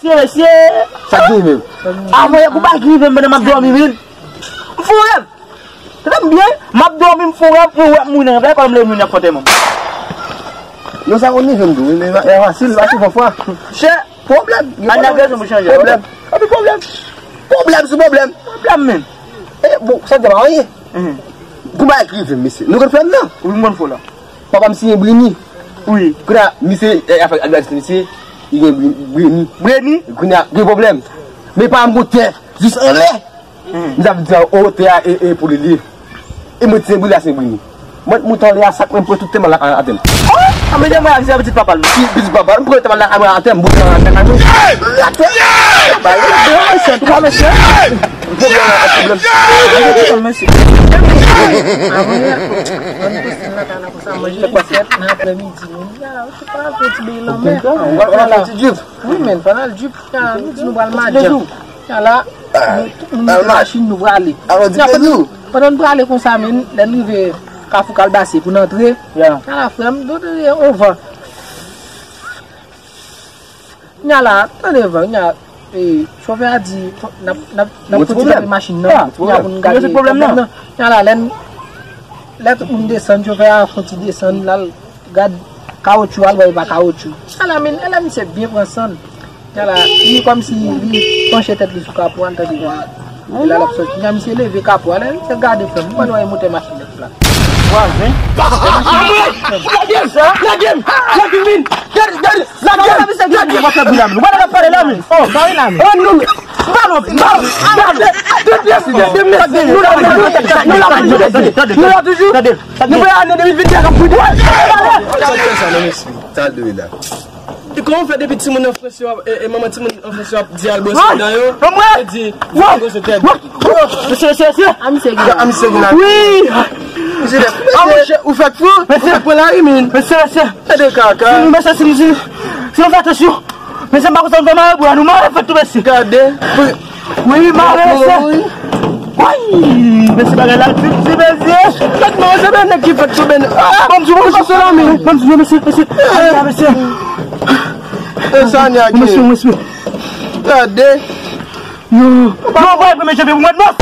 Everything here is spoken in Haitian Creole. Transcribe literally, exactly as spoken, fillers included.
Mesye, mesye. Sa k gen menm? Avan yè kou pa rive m pandan m ap dòmi, men. M fè yon rèv. Tande m byen, m ap dòmi, m fè yon rèv, pou wè m mouri nan rèv la, kòm m leve m vin ap fè antèman. Non, sa konn rive m tou, wi, men e fasil, pa souvan fwa. Chè, pwoblèm. Ann ap rezon pou chanje. Pwoblèm. Anpil pwoblèm. Pwoblèm sou pwoblèm. Pwoblèm, men. E, bon, sa te pa anyen. Kou bagay ki rive m, mesye. Nou konn fè m nan. Wi, m konn fè w la. Papa m siyen Brini. Wi. Kounye a, misye, e, afè advètisman misye, li gen Bri-, Brini. Brini? Kounye a, gen pwoblèm. Men pa m gon tè, jis anlè. M t ap di a, o, tè a, e, e, pou li li ye. E mwen ti Brini la, se Brini. Mwen, mwen t anlè a, sa k mwen pran tout tè m la atè m. Oh! A, men, mwen avise pitit papa l. Pi-, pitit papa l, m pran tè m la, atè m, bout la, atè m. Atè! Ba, e, e, e, se twa mesye. Pwoblèm la, pwoblèm. Pwoblèm, mesye. Avan yè, ann poste nan lakay la konsa, manje fèt nan aprèmidi. Ala, ou te pa al fè ti beny lanmè. Ou pa al fè ti djip. Wi, men, pa n al djip. Ala, nou di nou pral Madjan. Ala, nou, nou mete machin, nou prale. Alò, di nou. Pandan n prale konsa, men, lè n rive Kafou Kalbasye pou n antre. Ala, frè m, nou tande yon van. Nya la, tande van, nya, e, chofè a di, n ap, n ap, n ap fouti kanpe machin nan, nya pou n gade pwoblèm nan. Nya la, lè n, lè tout moun desann, chofè a fouti desann, l al gad kawotchou, al wè e pa kawotchou. Nya la, men, e la misye byen pran sann. Nya la, li kòmsi li panche tèt li sou kapo a, l tande van. Epi la l ap sòti. Nya misye leve kapo a, lè misye gade frè m, ou pa wè motè machin nan la. Vwazen. Lage m! Lage m! Lage m vin! Gade, gade! Lage m! Gade! Ou pa fè bri la, men. Ou pa t ap pale la, men. Oh, pale la, men. Oh, non. Balon, balon, balon. De pyès, de pyès. Nou la, nou la toujou. Nou la toujou. Nou pa ale de mil vennde a k ap fouye. Sa k fè sa, non, mesye? Sa l dwe la. E kòman w fè depi timoun an Frans yo ap, e, e manman timoun an Frans yo ap di al bwòs dan yo, e di, al bwòs tèt. Mesye, mesye, mesye. A misye gen la. A misye gen la. Wi. Mesye, a, monchè, ou fèk fou, ou fèk pran lari, men. Mesye, mesye. Gade kaka. Si nou, mesye, si nou, si, si nou fè atansyon, mesye, m pa konn sa nou fè mare bwa, nou mare fèt tou, mesye. Gade. Wi, mare, mesye. Woy! Mesye, bagay la di, di, mesye. Fèt manje, men nèg ki fèt sou ben. Ah, bon, di, bon, sou la, men. Bon, di, mesye, mesye. Anya, mesye. E sa, Anya, mesye, mesye. Gade. Yo. Yo, bay premye janvye pou mwen, non.